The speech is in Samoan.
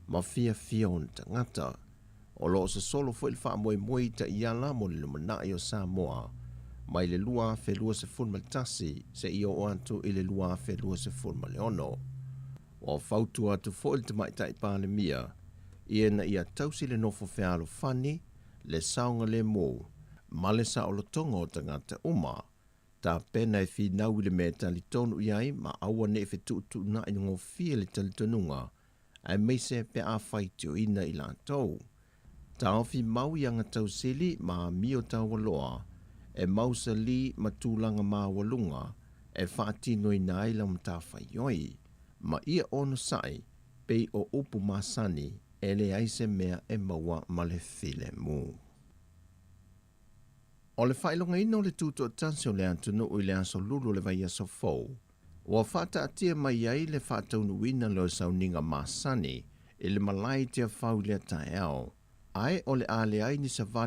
ma fiafia ona tagata. O lo o sosolo foi le faamoemoe i taiala mo le lumanai o Samoa mai le 2021 seia oo atu i le 2026. Ua fautua atu foi le Tamaitai Palemia ina ia tausi le nofo fealofani, le saogalemu ma le saolotoga o tagata uma, tapena e finau i le mea e talitonu i ai ma aua ne i fetuutuunai gofie le talitonuga aemaise pe a faitioina i latou. Taofi mau i agatausili ma amio taualoa e mausali ma tulaga maualuga e faatinoina ai lau matafaioi, ma ia onosai pei o upu masani e leai se mea e maua ma le filemu. O le faailogaina o le tutoatasi o le atunuu i le aso Lulu o le vaiaso fou, ua faataatia mai ai le faataunuuina lea o sauniga masani i le malae i Tiafau i lea taeao, ae o le a leai ni savali.